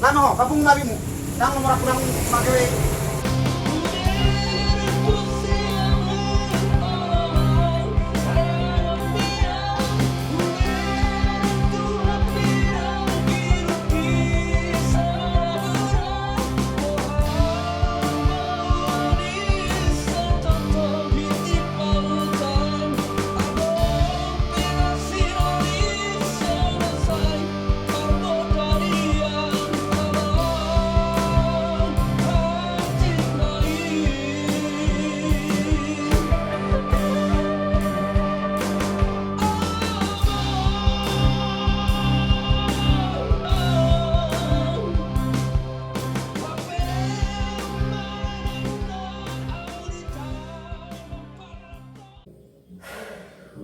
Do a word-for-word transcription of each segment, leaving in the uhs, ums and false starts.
Ano, gabung ma abimu. Ndang nomor aku ndang pake we.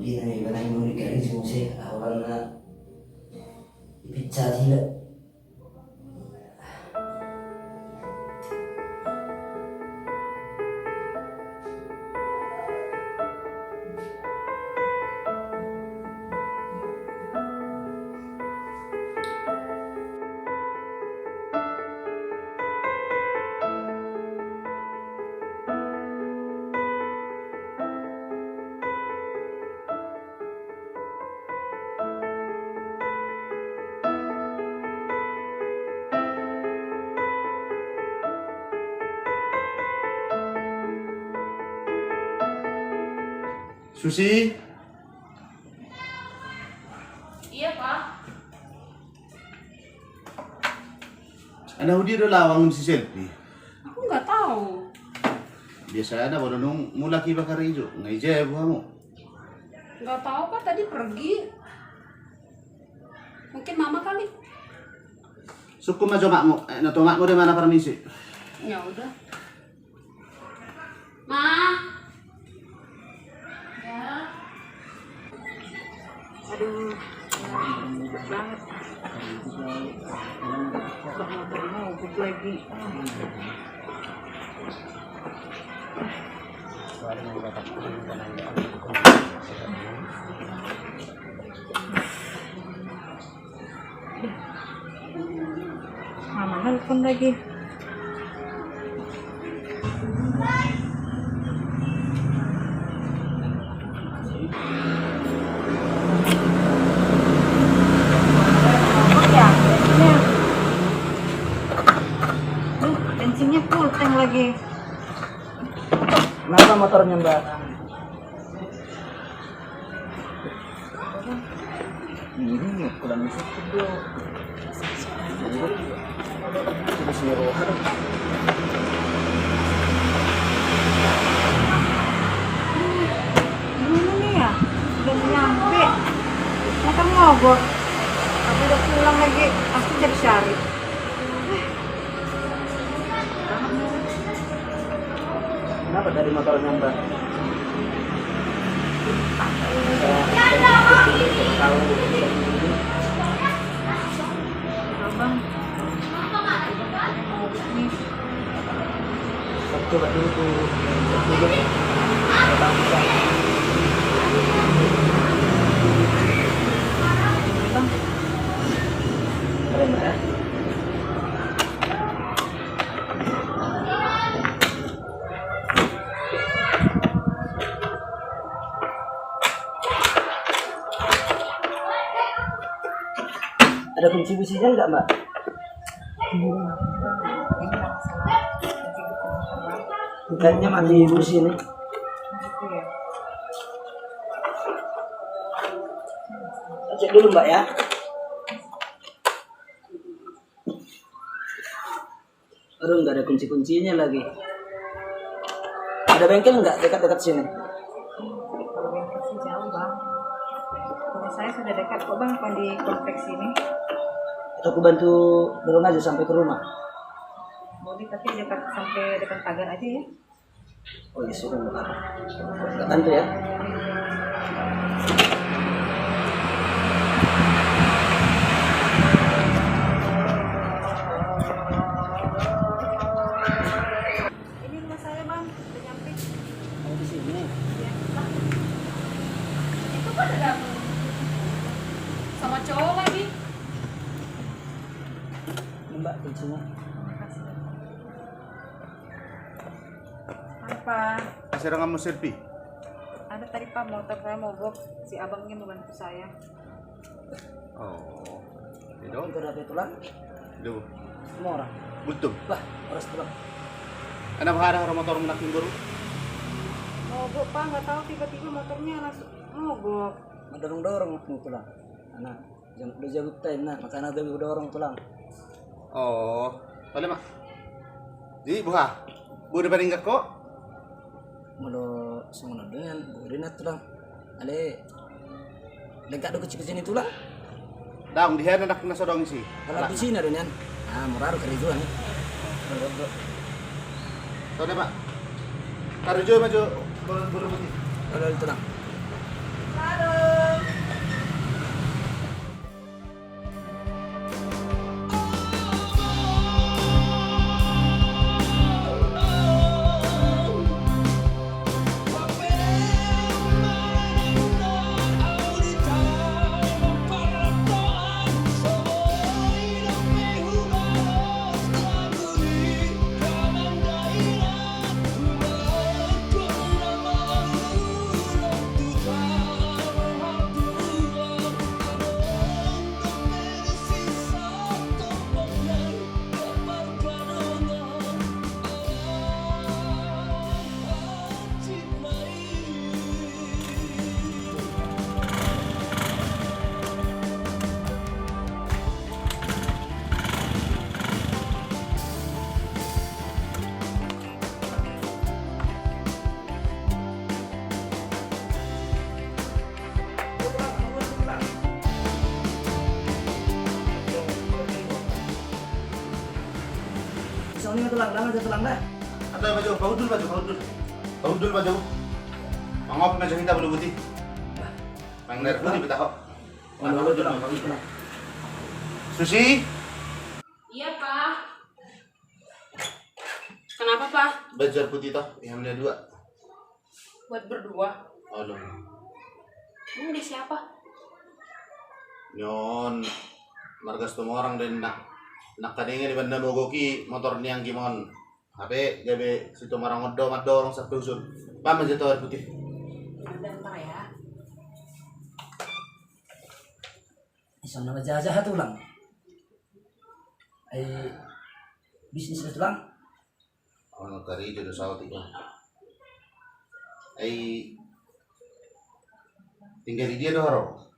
Uli na iba na i muli karejo muse, ahu na ipinsa hila. Susi. Iya, Pak. Ada hudi do lawang si Selvi. Aku nggak tahu. Biasa ada baru nung mulak iba karejo, ngai jaya buhamu. Nggak tahu, Pak, tadi pergi. Mungkin mama kali. Sukun ma jo makmu, eh, na to makmu de mana parmisi. Ya udah. Ma. Ya. Aduh, ribet banget. Kok motornya mogok lagi. Mama nelpon lagi. Mogok ya, bensinnya. Duh, bensinnya full tank lagi. Kenapa motornya, Mbak? Ini kurang sakit, Bro. Terus nyerohan. Gimana nih ya? Udah nyampe. Motor mogok. Aku udah pulang lagi. Pasti cari-cari. Kenapa tadi motornya, Mbak? Bisa tahu. Abang. Coba dulu tuh. Coba dulu. Abang bisa. Keren, Mbak, ya? Ada kunci besinya nggak, Mbak? Kayaknya mati besi ini. Cek dulu, Mbak, ya. Aduh, nggak ada kunci-kuncinya lagi. Ada bengkel nggak dekat-dekat sini? Kalau bengkel sih jauh, Bang. Rumah saya sudah dekat kok, Bang, bukan di kompleks sini. Atau aku bantu dorong aja sampai ke rumah? Boleh, tapi dekat, sampai dekat pagar aja ya. Oh, iya, sudah, Mbak. Kita bantu ya. Ini rumah saya, Bang. Udah nyampe. Oh, di sini? Iya, Bang. Itu kan ada sama cowok lagi. Mbak, kuncinya. Apa? Masih ada kamu selfie? Ada tadi, Pak, motor saya mogok, si abangnya mau bantu saya. Oh. Itu? Itu ada tulang? Itu. Semua orang? Betul. Wah, orang sebelah. Kenapa ada orang motor menaking baru? Mogok, Pak, nggak tahu, tiba-tiba motornya langsung mogok. Ngedorong-dorong waktu tulang. Anak. Jam dua jam time na, makana gabe hudorong tulang. Oh, pala ma. Jadi boha? Boha do paninggak ho? Molo songon on do nian, boha do nian tulang. Ale, dengkak do kuci-kuci ni tulang. Daong, di hea anak na so adong isi? Pala di sini do nian. Ah, mura do karejo ni. Tau da, Pak. Karejo ma jo boru, boru putih. Halo, tulang. Halo. Songon i ma tulang, dang aja tulang da. Antong ma jo, pahundul ma jo, pahundul. Pahundul ma jo. Mangopi ma jo hita bulu putih. Mangair putih beta ho. Mangair putih. Susi. Iya, Pak. Kenapa, Pak? Baju air putih toh, yang ada dua. Buat berdua? Aduh. Ini dari siapa? Nyon, marga Situmorang do, nak. Nangkaningan iba na mogok i motor ni anggim on. Hape gabe Situmorang on do mandorong sampe usun. Paham aja toh air putih. Bentar ya. Isam nama jaja tulang. Ai bisnis do tulang. Ono karejo do saotik on. Ai tinggal di dia do haro.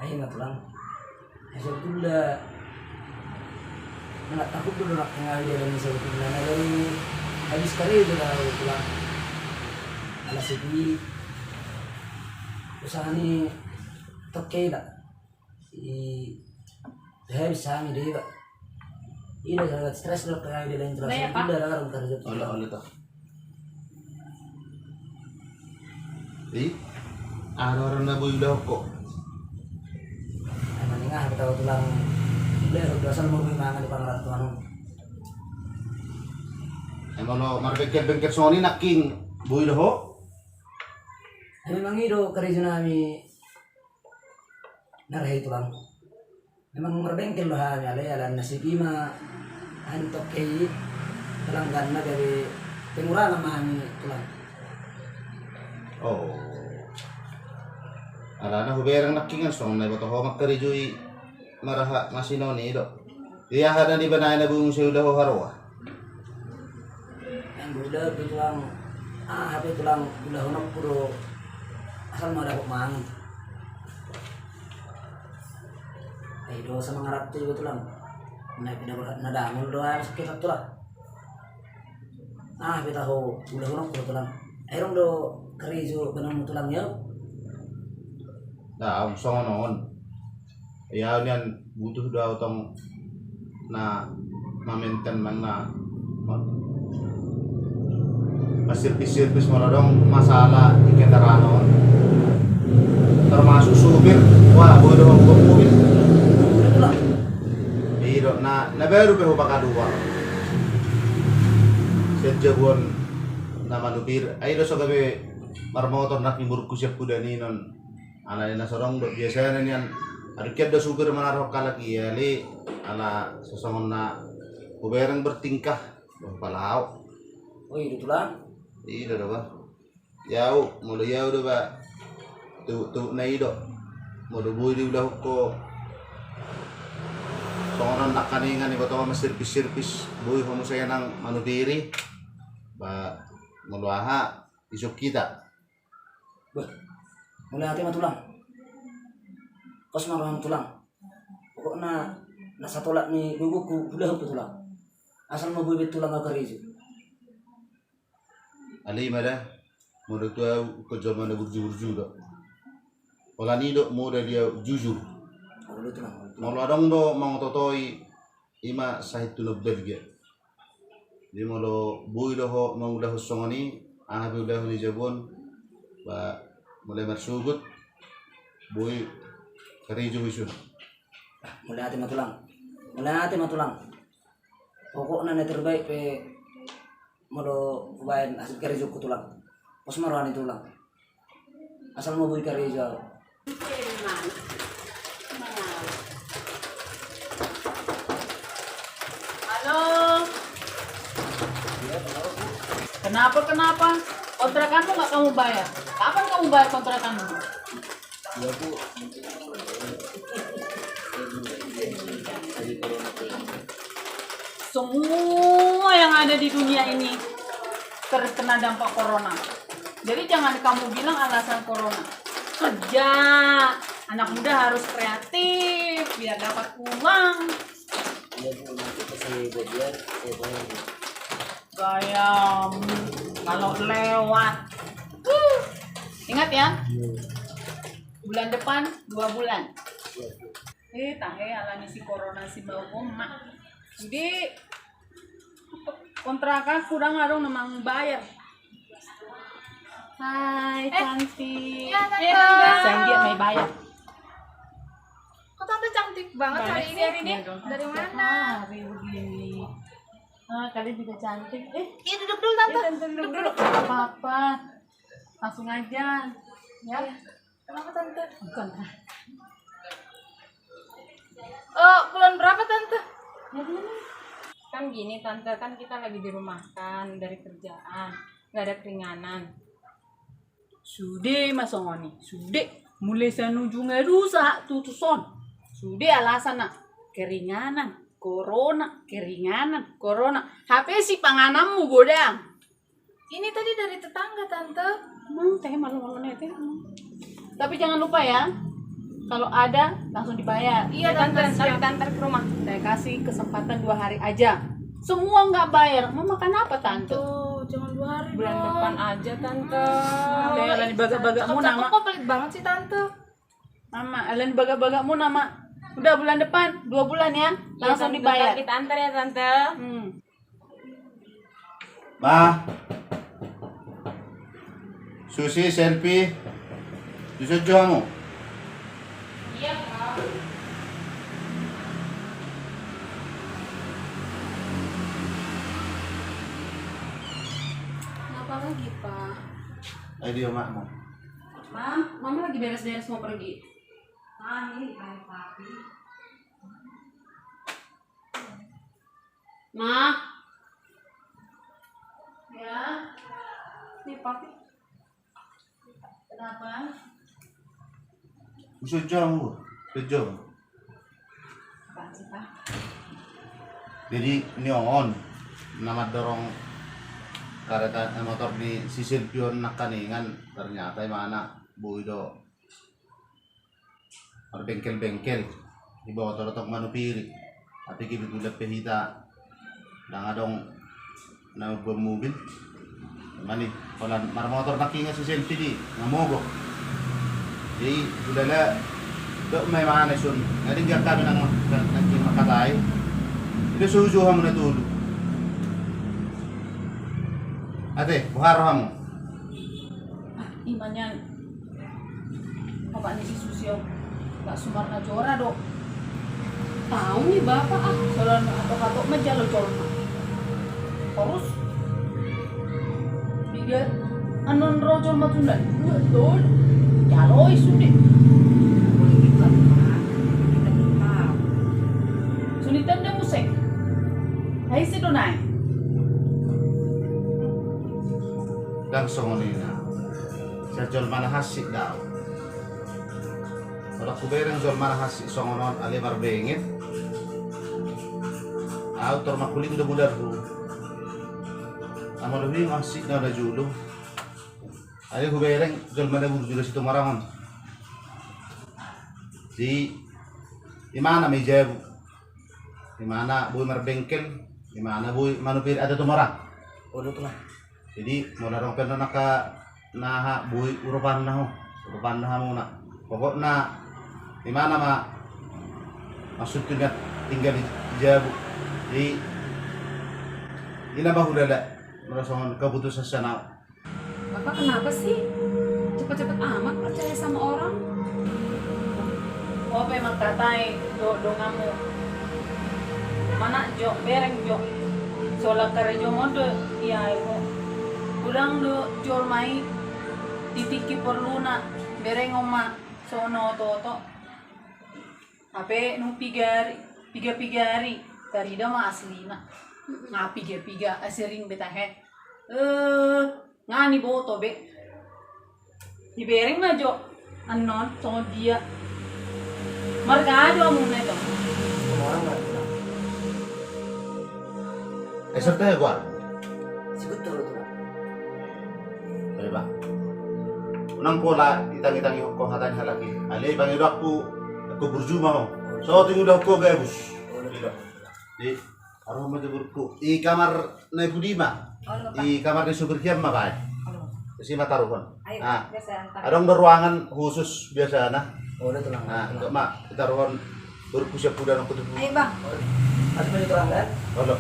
Ai ma tulang. Ai sebetulna na takut do nak tinggal di dia, dan sebetulna na dari habis karejo do tulang. Alas itu usaha ni toke da. I, he, bisa mi deba. Ida sangat stres do kaya ida lain terasa. Ida raga rong kerja. Olo, olo toh. I, aha do na boi ulahon ho? Ai maninga, tahu tulang. Ida asal mau boi mangan di pangarat tuan. Emang lo marbengkel-bengkel songon i nangkin boi do ho? Ai memang i do kerja nami. Na rahe tulang. Memang marbengkel do hami, alai ala nasib i ma, aha ni toke i, pelangganna gabe pengurangan ma hami tulang. Oh. Alana hubereng nangkingan songon na iboto ho mangkarejo i, maraha masinon i do. Ia aha na niba na boi muse ulaho haroa? Yang ulaho pe tulang, aha pe tulang, ulahononku do asal ma dapot mangan. Ai dosa mangarap tu iba tulang. Na pe na dangol do aha sakit tulang. Aha pe taho ulahononku do tulang. Ai rong do karejo baenonmu tulang ya. Nah, songon on. Ia nian butuh do au tong na mamenten manang na ma-, maservis-servis molo adong masalah di kendaraan on. Termasuk supir, wah, boi do ho mobil. I do na, na baru pe hupakaluar. Sian jabuan na manupir, ai do so gabe marmotor na timurku sian puda ni non. Alai na so adong do biasana nian Adong kian do supir manarhon halak i, ale ala sasongon na hubereng bertingkah. Bah, pala au. Oh, i do tulang. I do do bah. Yau, molo yau do bah. Tu tu na i do. Molo boi diulahon ho songon on nangkaningan, iboto ho ma sirpis-sirpis, boi ho muse nang manupiri. Bah, molo aha, isuk hita. Bah, mauliate ma tulang. Pos ma roham tulang. Pokokna na satolap ni gogo huulahon pe tulang. Asal ma boi be tulang au karejo. Ale i ma da, molo tu au, ho jolma na burju-burju do. Holan i do modal di au jujur. Molo adong do mangoto-otoi, i ma sahit tu na Belgia. Jadi molo boi do ho mangulahon songon i, aha pe ulaon ni jabu on, bah, mulai marsogot, boi karejo ho isun. Mauliate ma tulang. Mauliate ma tulang. Pokokna na terbaik pe molo hubaen hasil karejoku tulang. Pos ma roha ni tulang. Asal ma boi karejo au. Halo. Kenapa, kenapa? Kontrakanmu nggak kamu bayar? Kapan kamu bayar kontrakanmu? Semua yang ada di dunia ini terkena dampak corona. Jadi jangan kamu bilang alasan corona. Kerja, anak muda harus kreatif biar dapat uang. Iya, Bu, nanti pas saya buat dia, saya bayar, Bu. Gaya, kalau lewat. Huh. Ingat ya. Iya. Bulan depan dua bulan. Iya, Bu. Eh, tahe alani si corona si bau mak. Jadi kontrakan sudah ngadong memang bayar. Hai, eh, cantik. Iya, Tante. Eh, Tante. Saya nggak mau bayar. Kok Tante cantik banget hari ini? Iya dong. Dari mana? Hari begini. Ah, kalian juga cantik. Eh, iya, duduk dulu, Tante. Eh, Tante, duduk dulu. Nggak apa-apa. Langsung aja. Ya. Iya. Kenapa, Tante? Bukan. Eh, bulan berapa, Tante? Ya, bulan ini. Kan gini, Tante, kan kita lagi dirumahkan dari kerjaan, nggak ada keringanan. Sude ma songon i, sude. Mulai sian ujung eda sahat tutu son. Sude alasanna, keringanan, corona, keringanan, corona. Hape sipangananmu godang. Ini tadi dari tetangga, Tante. Emang teh malu-malu nih, teh. Tapi jangan lupa ya, kalau ada langsung dibayar. Iya, Tante, ntar kita antar ke rumah. Saya kasih kesempatan dua hari aja. Semua nggak bayar, mau makan apa, Tante? Tante, jangan dua hari dong. Bulan depan aja, Tante. Deh, alani bagak-bagakmuna, Mak. Kok pelit banget sih, Tante? Mama, alani bagak-bagakmuna, Mak. Udah bulan depan, dua bulan ya, langsung dibayar. Iya, Tante, ntar kita antar ya, Tante. Hmm. Ma. Susi, Selvi. Susi, jo hamu. Iya, Pa. Kenapa lagi, Pa? Ayo dia, Mak, mau. Ma, Mama lagi beres-beres mau pergi. Ma, ini, Papi. Ma. Ya. Ini, Papi. Kenapa? Bisa jauh, jauh. Apaan sih, Pa? Jadi, ni on, na mandorong kareta, eh, motor ni si Selvi on nangkaningan, ternyata imana boi do marbengkel-bengkel, diboto do tong manupiri. Tapi kebetulan pe hita ndang adong na mamboan mobil. Mani, holan marmotor nangkin si Selvi di, nga mogok. Jadi, udahlah, dok mai mana sun. Jadi, nggak kami nang, nang, nangkin mangkatai. Itu suju hamu na tolu. Ate, boha rohamu? Ah, ima nian. Bapak ni si Susi on, Pak Sumarna jora do. Tahu ni bapak, ah, solan atau katok ma jalo jolma. Terus dia anon ro jolma tunda, dua tol, jalo i sude. Boleh gitu, Pak. Ai si do nai. Ndang songon i na. Sai jolma na hansit do ahu. Molo hubereng jolma na hansit songon on, alai marbenget, ahu tor mangkuling do mudarhu. Molo huingot hansit na jolo, alai hubereng jolma na burju do Situmorang on. Di imana ma i jabu, imana boi marbengkel, imana boi manupiri adat Tumorang. Olo, tulang. Jadi molo adong pe na angka na aha, boi urupanna ho, urupanna hamuna. Pokokna imana ma maksudhu na tinggal di jabu. Jadi i nama hulala molo songon keputusan sian ahu. Bapak kenapa sih? Cepet-cepet amat percaya sama orang. Ho pe mangkatai dohot donganmu. Manat jo, bereng jo. Solang karejo mon do ia ego. Godang do jolma i, di tingki porluna berengon ma songon na oto-oto. Hape nunga piga ari, piga-piga ari tarida ma aslina. Nga piga-piga, asering be tahe. Eh, nga niboto be. Dibereng ma jo annon songon dia. Marga aha do hamuna i, Tong? Eh, serta ya gua. Sibutul tu. Baik, Bang. Unang pola ditangi-tangi ho hata ni halak i. Alai pangidoanku, ho burju ma ho. So tingidoanku gabus. Di, aruhon ma jo, borungku. Di kamar na i pudi ma? Olo, Bapak. Di kamar ni supir hian ma baen. Olo. Di si ma taruhon. Ayo, ah, biasa antar. Adong do ruangan khusus biasana. Olo, tulang. Nah, tulang. Itu ma taruhon, borungku, siap udah nongkrong. Ayo, Bang. Olo. Masuk aja, tulang, ya. Olo.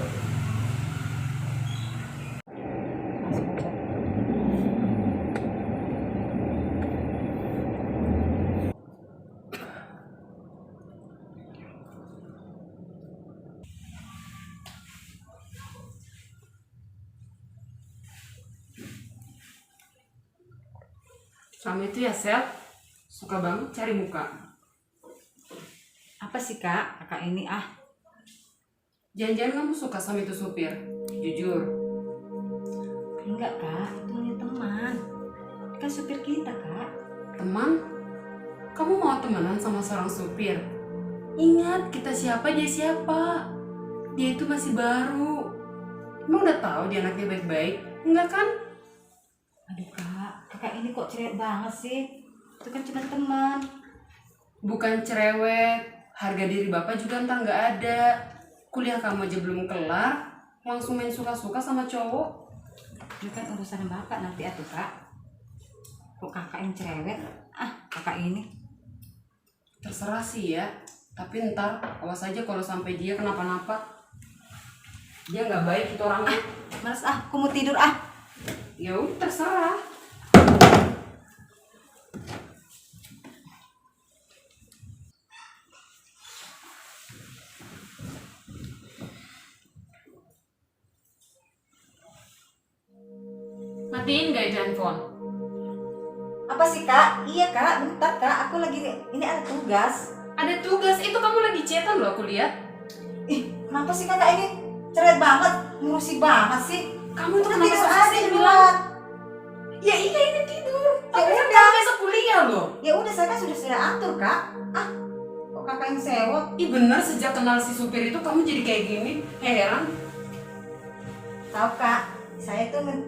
Kamu itu ya, Sel, suka banget cari muka. Apa sih, Kak? Kakak ini, ah. Jangan-jangan kamu suka sama itu supir? Jujur. Enggak, Kak. Itu hanya teman. Kan supir kita, Kak. Teman? Kamu mau temenan sama seorang supir? Ingat, kita siapa, dia siapa. Dia itu masih baru. Emang udah tahu dia anaknya baik-baik? Enggak, kan? Aduh, Kak, kakak ini kok cerewet banget sih? Itu kan cuma teman. Bukan cerewet, harga diri Bapak juga ntar nggak ada. Kuliah kamu aja belum kelar, langsung main suka-suka sama cowok. Itu kan urusan Bapak nanti atuh, Kak. Kok kakak yang cerewet? Ah, kakak ini. Terserah sih ya, tapi ntar awas aja kalau sampai dia kenapa-napa. Dia nggak baik itu orangnya. Ah, males ah, aku mau tidur ah. Ya udah, terserah. Matiin gak itu handphone? Apa sih, Kak? Iya, Kak, bentar, Kak, aku lagi, ini ada tugas. Ada tugas? Itu kamu lagi chatan loh, aku lihat. Ih, kenapa sih Kakak ini cerewet banget, ngurusi banget sih? Kamu itu kenapa tidur aja di luar. Ya iya, ini tidur. Ya udah. Tapi kan kamu besok kuliah loh. Ya udah, saya kan sudah, sudah atur, Kak. Ah, kok Kakak yang sewot? Ih, bener, sejak kenal si supir itu kamu jadi kayak gini. Heran. Tahu, Kak, saya itu men-,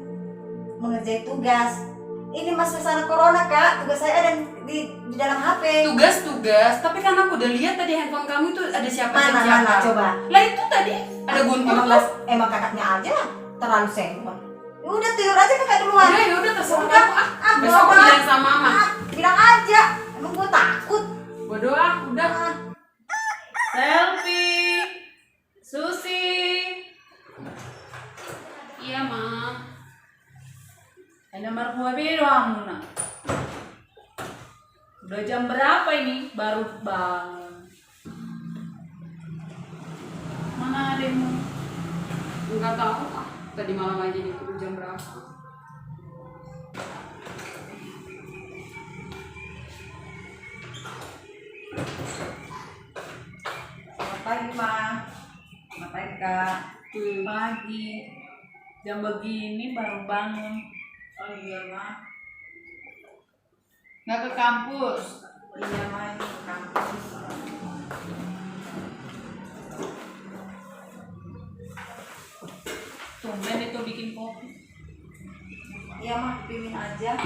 mengerjai tugas. Ini mas masalah corona, Kak. Tugas saya ada di, di dalam H P. Tugas, tugas. Tapi kan aku udah lihat tadi handphone kamu itu ada siapa, siapa. Mana, mana, coba? Lah itu tadi ada Guntur tuh. Emang kakaknya aja terlalu sewot. Ya udah, tidur aja kakak duluan. Udah, ya udah, terserah kamu ah. Besok aku bilang sama mama. Ah, bilang aja. Emang gua takut. Bodoh ah, udah. Ah. Selfie. Susi. Iya, Ma. Ai na marhua be do hamuna. Udah jam berapa ini? Baru bangun. Mana adekmu? Enggak tahu, ah. Tadi malam aja dia tidur jam berapa. Selamat pagi, Ma. Selamat pagi. Kak, hmm, pagi. Jam begini baru bangun. Oh iya, Mak. Nggak ke kampus? Iya, Mak, ke kampus. Tumben itu bikin kopi. Iya, Mak, pimpin aja.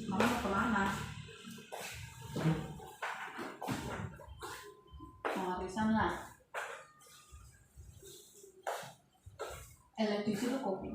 Mama mau kemana? Mau arisan lah. Ele tu isi do kopi.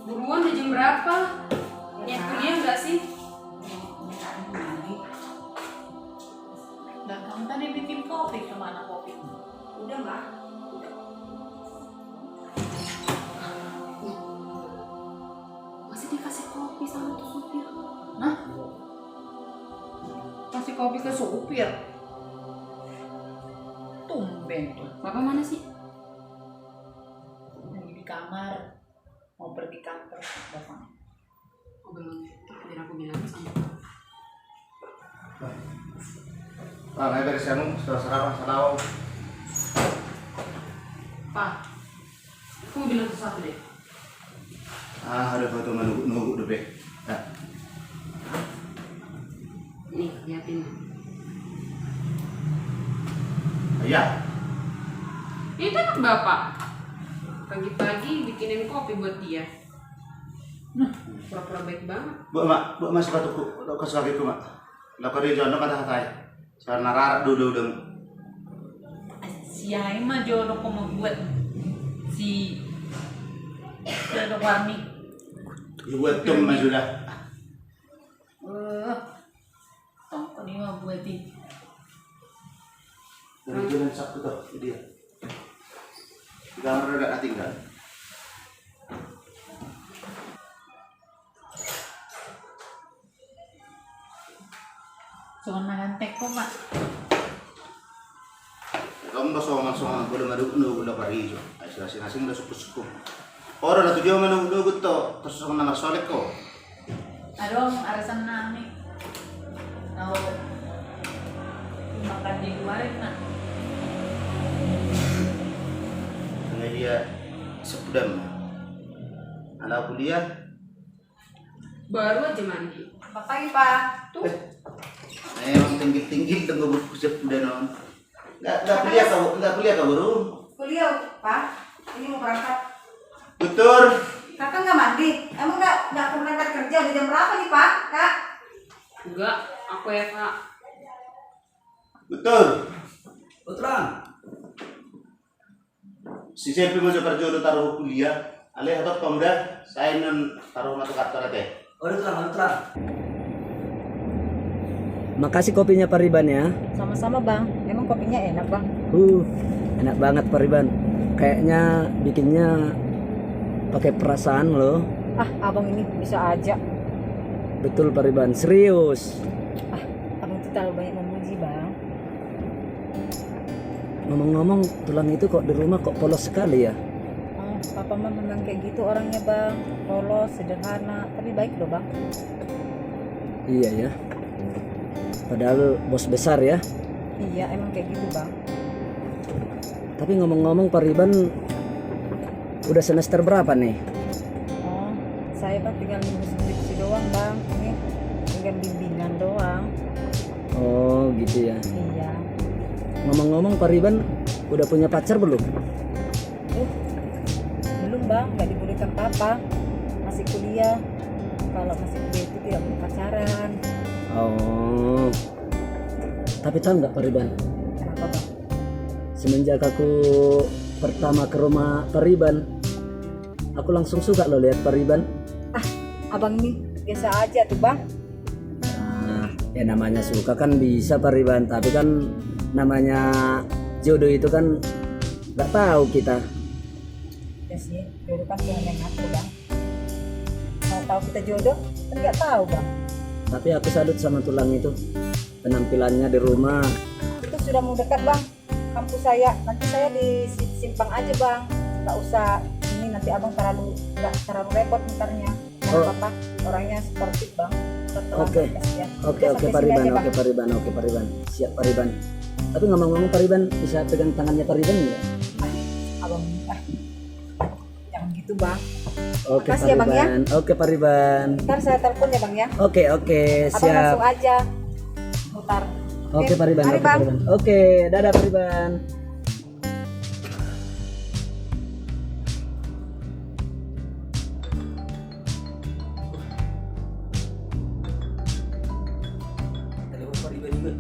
Buruan, udah jam berapa? Niat kuliah nggak sih? Lah, kamu tadi bikin kopi, kemana kopi? Udah, Mak. Udah. Masa dikasih kopi sama tuh supir? Hah? Kasih kopi ke supir? Tumben tuh. Bapak mana sih? Lagi di kamar. Mau pergi kantor, Bapak. Aku belum, biar aku bilang sama Bapak. Nah, naik dari sana, setelah sarapan, salaw. Pak, aku mau bilang sesuatu deh. Ah, ada foto manuguk-nuguk dope. Nah. Nih, liatin. Iya. Itu anak Bapak. Pagi-pagi bikinin kopi buat dia. Nah, pura-pura baik banget. Buat Mak, buat Mak sepatuku, kasih lagi ku Mak. Laku di jono kata katai. Sarana rarat dulu dong. Si ai ma jodoh ko membuat si jodoh warni. Dibuat tum ma sudah. Eh, tong ko ni ma buat i. Dari jalan Sabtu tuh dia. Di kamar udah tinggal. Songon na gantek ko, Pak. Tong do songon, songon, bolo manuguk-nuguk do parijo. Ai, asing-asing do suku-suku. Ora na tu dia manuguk-nuguk to, terus songon na marsolek ko. Adong, arisan nami. Nau makan di luar, Pak. Tengah dia sepedam. Anak kuliah. Baru aja mandi. Pagi, Pak. Tuh. Eh, emang tinggil-tinggil dong gue pusat udah non. Nggak, nggak kuliah kau, nggak kuliah kau, Bro? Kuliah, Pak. Ini mau berangkat. Betul. Kakak nggak mandi? Emang nggak, nggak akan berangkat kerja? Udah jam berapa nih, Pak? Kak? Enggak, aku F H. Betul. Betulan. Si Selvi ma jo parjolo taruhon kuliah, alai hatop pang da, sai non taruhon ma tu kantor ate. Olo, Tulang, olo, Tulang. Makasih kopinya, Pariban, ya. Sama-sama, Bang. Emang kopinya enak, Bang? Uh, enak banget, Pariban. Kayaknya bikinnya pakai perasaan, loh. Ah, Abang ini bisa aja. Betul, Pariban. Serius. Ah, Abang tuh terlalu banyak memuji, Bang. Ngomong-ngomong, Tulang itu kok di rumah kok polos sekali ya? Oh, Papa mah memang kayak gitu orangnya, Bang. Polos, sederhana, tapi baik loh, Bang. Iya ya. Padahal bos besar ya. Iya, emang kayak gitu, Bang. Tapi ngomong-ngomong, Pariban udah semester berapa nih? Oh, saya, Bang, tinggal nunggu skripsi doang, Bang. Ini tinggal bimbingan doang. Oh, gitu ya. Iya. Ngomong-ngomong, Pariban udah punya pacar belum? Uh, belum, Bang. Nggak dibolehkan Papa. Masih kuliah. Kalau masih kuliah itu tidak boleh pacaran. Oh. Tapi tahu nggak, Pariban? Semenjak aku pertama ke rumah Pariban, aku langsung suka lo lihat Pariban. Ah, abang ni biasa aja tuh, Bang. Ah, ya namanya suka kan bisa, Pariban, tapi kan namanya jodoh itu kan nggak tahu kita. Ya sih, jodoh kan Tuhan yang ngatur, Bang. Mau tahu kita jodoh, kan nggak tahu, Bang. Tapi aku salut sama tulang itu, penampilannya di rumah. Itu sudah mau dekat, Bang. Kampus saya, nanti saya di si-, simpang aja, Bang. Nggak usah ini, nanti abang terlalu, nggak terlalu repot mutarnya. Nggak apa-apa, orangnya sportif, Bang. Tetap. Oke. Oke, oke, Pariban. Oke, Pariban. Oke, Pariban. Siap, Pariban. Tapi ngomong-ngomong, Pariban bisa pegang tangannya Pariban nggak? Ah, abang, ah. Jangan gitu, Bang. Oke, makasih ya, Bang, ya. Oke, Pariban. Ntar saya telepon ya, Bang, ya. Oke, oke, siap. Abang langsung aja mutar. Oke, Pariban. Mari, Bang. Oke, dadah, Pariban. Telepon Pariban juga.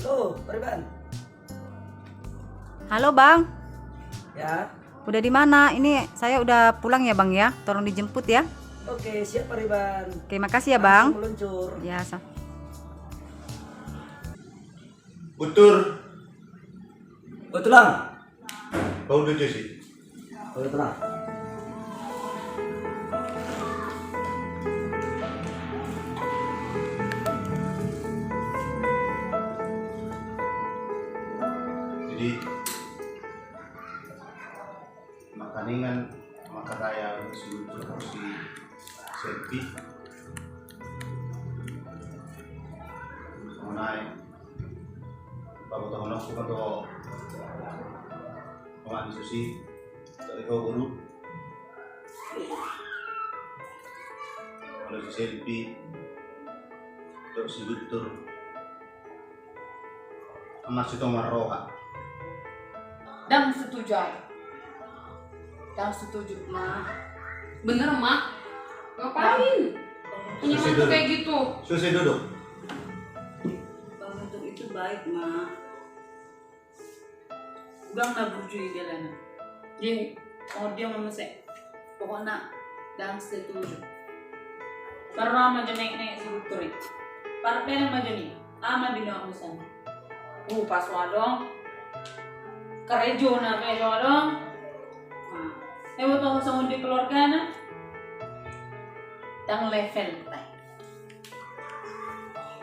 Halo, Pariban. Halo, Bang. Ya. Udah di mana? Ini saya udah pulang ya, Bang, ya. Tolong dijemput ya. Oke, siap, Pariban. Oke, makasih ya, Bang. Langsung meluncur. Ya, sa- Guntur. Oh, tulang. Bau dulu, Jesse. Oh, tulang. Jadi, makaningan, maka raya si Guntur, si Selvi. Mengenai pabotohononku ma tu omak ni susi, dari ho boru. Molo si Selvi dohot si Guntur, masih tong marroha. Ndang setuju au. Ndang setuju, Ma. Bener, Ma? Ngapain punya mantu kayak gitu? Susi duduk. Bang, untuk itu baik, Ma. Udah nggak burju ya jalannya. Jadi, mau dia mau mesek. Pokoknya, ndang setuju. Parro ma jo naek-naek si Guntur i. Parro ma jo ni. Ama bilang misalnya. Upa so adong. Karejona pe so adong. Nah, iboto ho songon dia keluargana. Ndang level, tai.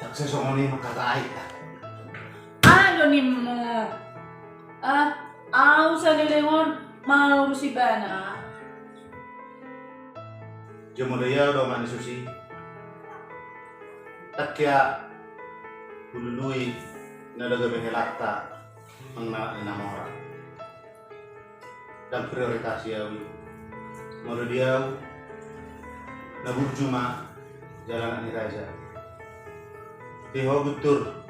Ndang sesongon i mangkatai. Aha do nimmu? Ah, au saleleng on mangurusi ibana. Jumolo i au do, omak ni susi. Ndang hea hulului na gabe helanta manang na mora. Ndang prioritas i au i. Molo di au, na burju ma jala anak ni raja. Di ho, Guntur.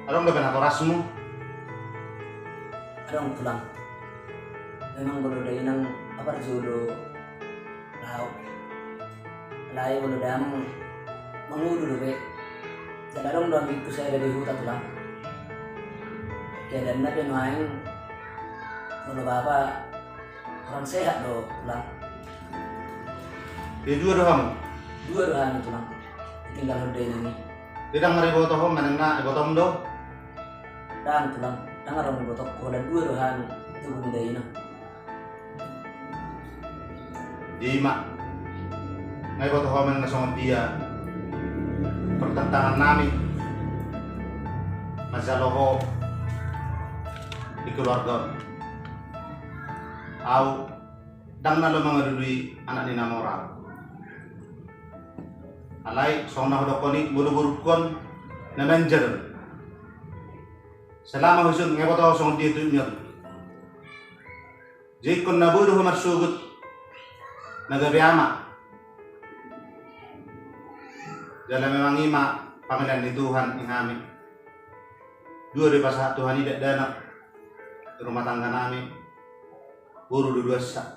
Adong dope natorasmu? Adong, tulang. Memang molo dainang, apa, jolo laho. Alai molo damang mangolu dope. Jala adong do ambingku sada di huta, tulang. Keadaanna pe nuaeng molo bapa kurang sehat do, tulang. Jadi dua do hamu? Dua do hami, tulang. Tinggal ho dainang i. Jadi ndang marboto ho manang na ibotom do? Ndang, tulang. Ndang adong ibotongku, holan dua do hami tubu ni dainang. Jadi i ma, nga iboto ho manang na songon dia pertentangan nami manjalo ho di keluarga on. Au ndang na laho mangalului anak ni na mora. Alai songon na hudokkon i, molo borungkon na manja do. Selama hujung nga iboto ho songon dia tu ingot. Jadi ingkon na boi do ho marsogot na gabe ama. Jala memang i ma pangalian ni Tuhan di hami. Dua do dipasahat Tuhan i dakdanak di rumah tangga nami. Boru do duansa.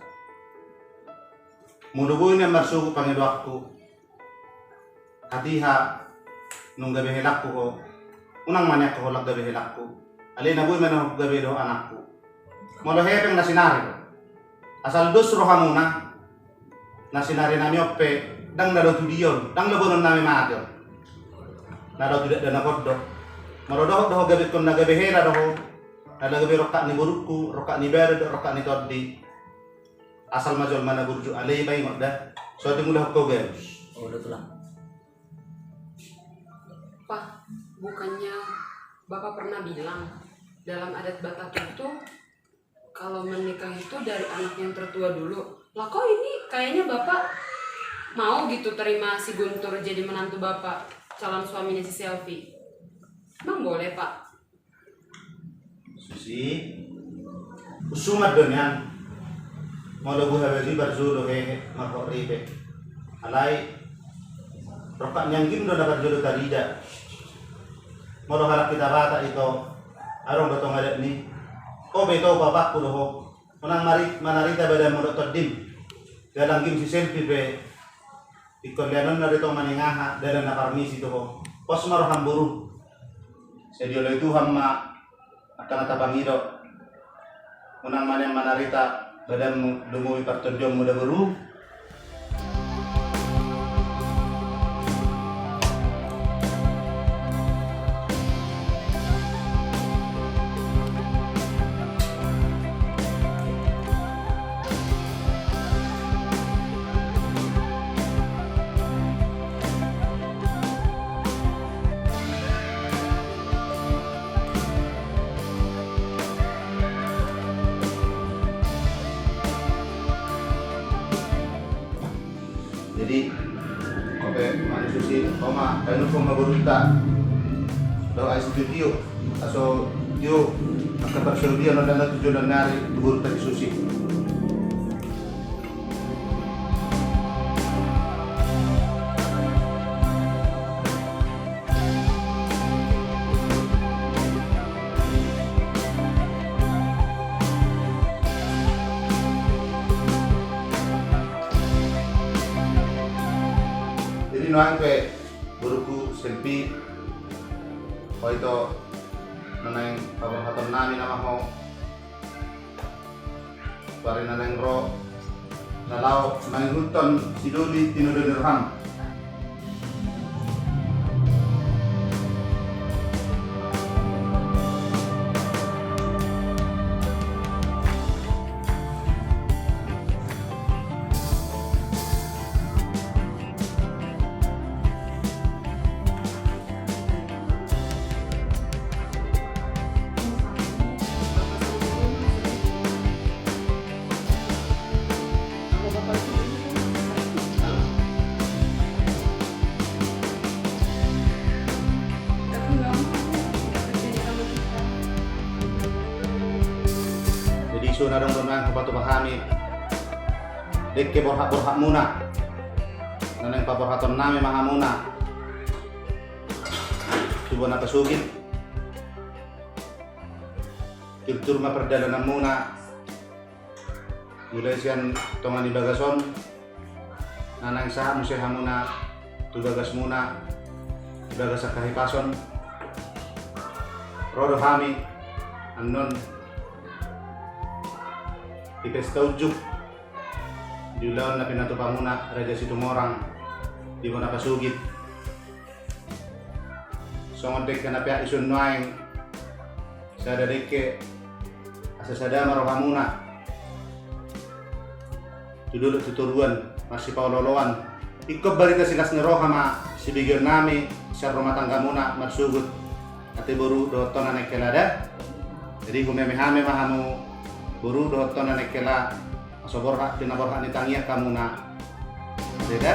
Molo boi nian marsogot pangidoanku, Hatiha nunga gabe helangku ho. Unang ma nian ho holan gabe helangku. Alai na boi ma na ho gabe do ho anakku. Molo hepeng na sinari do. Asal dos rohamuna. Na sinari nami on pe ndang na do tu dia on, ndang lobonon nami mate on. Na do tu dakdanak on do. Molo dohot do ho gabe, ingkon na gabe hela do ho. Na gabe rongkap ni borungku, rongkap ni badan dohot rongkap ni tondi. Asal ma jolma na burju, alai paingot da. Songon i mula ho gabe. Oh, do tulang. Pak, bukannya Bapak pernah bilang, dalam adat Batak itu, kalau menikah itu dari anak yang tertua dulu. Lah, kok ini kayaknya Bapak mau gitu terima si Guntur jadi menantu Bapak, calon suaminya si Selvi? Emang boleh, Pak? Susi, husumat do nian. Molo buha baju parjolo hehe, marhot ripe. Alai, rongkap ni anggim do na parjolo tarida. Molo halak hita Batak ito, adong do tong adat ni. Ho pe ito, bapakku do ho. Unang mari-, manarita badanmu dohot tondim. Jala anggim si Selvi pe. Ingkon leanonna do ito maningaha, dalan na parmisi tu ho. Pos ma roham boru. Sai dioloi Tuhan ma angka na tapangido. Unang ma nian manarita badanmu, lumobi partondionmu da boru. Jadi, oke, manu Susi, oma, kainu poma borunta. Doa isi tu tio, aso tio, angka parsaoran on dana tujuan nari, tu borunta si Susi. Jadi nuaeng pe borungku Selvi, ho ito na naeng paborhaton nami nama ho. Suari na naeng ro na laho mangihuthon sidoli tinodo ni roham. Jadi, songon na adong do naeng hupatupa hami, dengke borhat-borhatmuna, na naeng paborhaton nami ma hamuna tu bona pasogit. Turtur ma pardalananmuna, mulai sian tonga ni bagas on, na naeng sahat muse hamuna tu bagasmuna, tu bagas angka hipason. Ro do hami annon di pesta unjuk, di ulaon na pinatupamuna Raja Situmorang di bona pasogit. Songon dengke na peak dison nuaeng, sada dengke, asa sada ma rohamuna tu dolok tu toruan, marsipaolooloan. Ingkon barita silas ni roha ma sibegeon nami sian rumah tanggamuna marsogot, ate boru dohot tona naeng hela da. Jadi humemehame ma hamu boru dohot tona naeng hela, asa borhat pinaborhat ni tangiang hamuna. Ate da.